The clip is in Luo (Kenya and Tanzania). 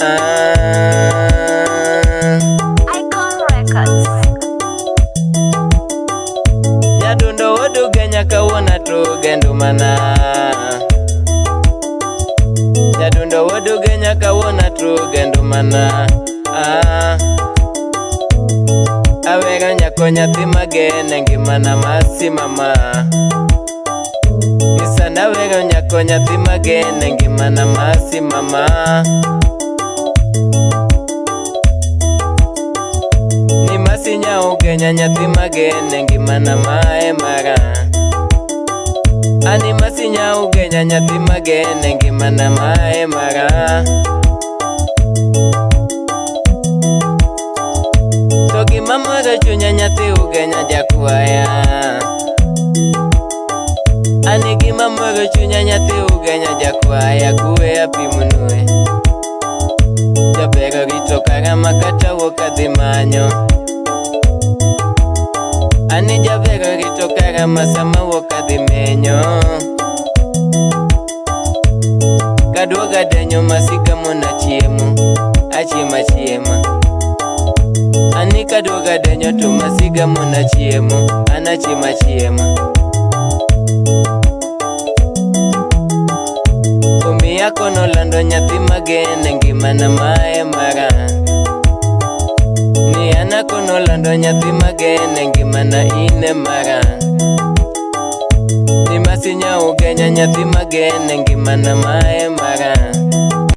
Ah. Icon Records. Nyadundo wuod Ugenya kawuono atuge ndumana. Nyadundo wuod Ugenya kawuono atuge ndumana. Ah. Awero nyako nyathi magene ngimana masi mama. Isana awero nyako nyathi magene ngimana masi mama. Ni masi nya Ugenya nyathi magene ngimana mae mara. Ani masi nya Ugenya nyathi magene ngimana mae mara. To gima moro chunya nyathi Ugenya jakwaya. Ani gima moro chunya nyathi Ugenya jakwaya kue apimonue. Jaber orito karama kata wuok adhi manyo. Ani jaber orito karama sama wuok adhi menyo. Kaduoga denyo masika mona chiemo, achiemo achiema. Ani kaduoga denyo to masiga mona chiemo, an achiemo achiema. Omiya kono lando nyathi magene ngimana mae mara. Ni an akono lando nyathi magene ngimana ine mara. Ni masi nya Ugenya nyathi magene ngimana mae mara.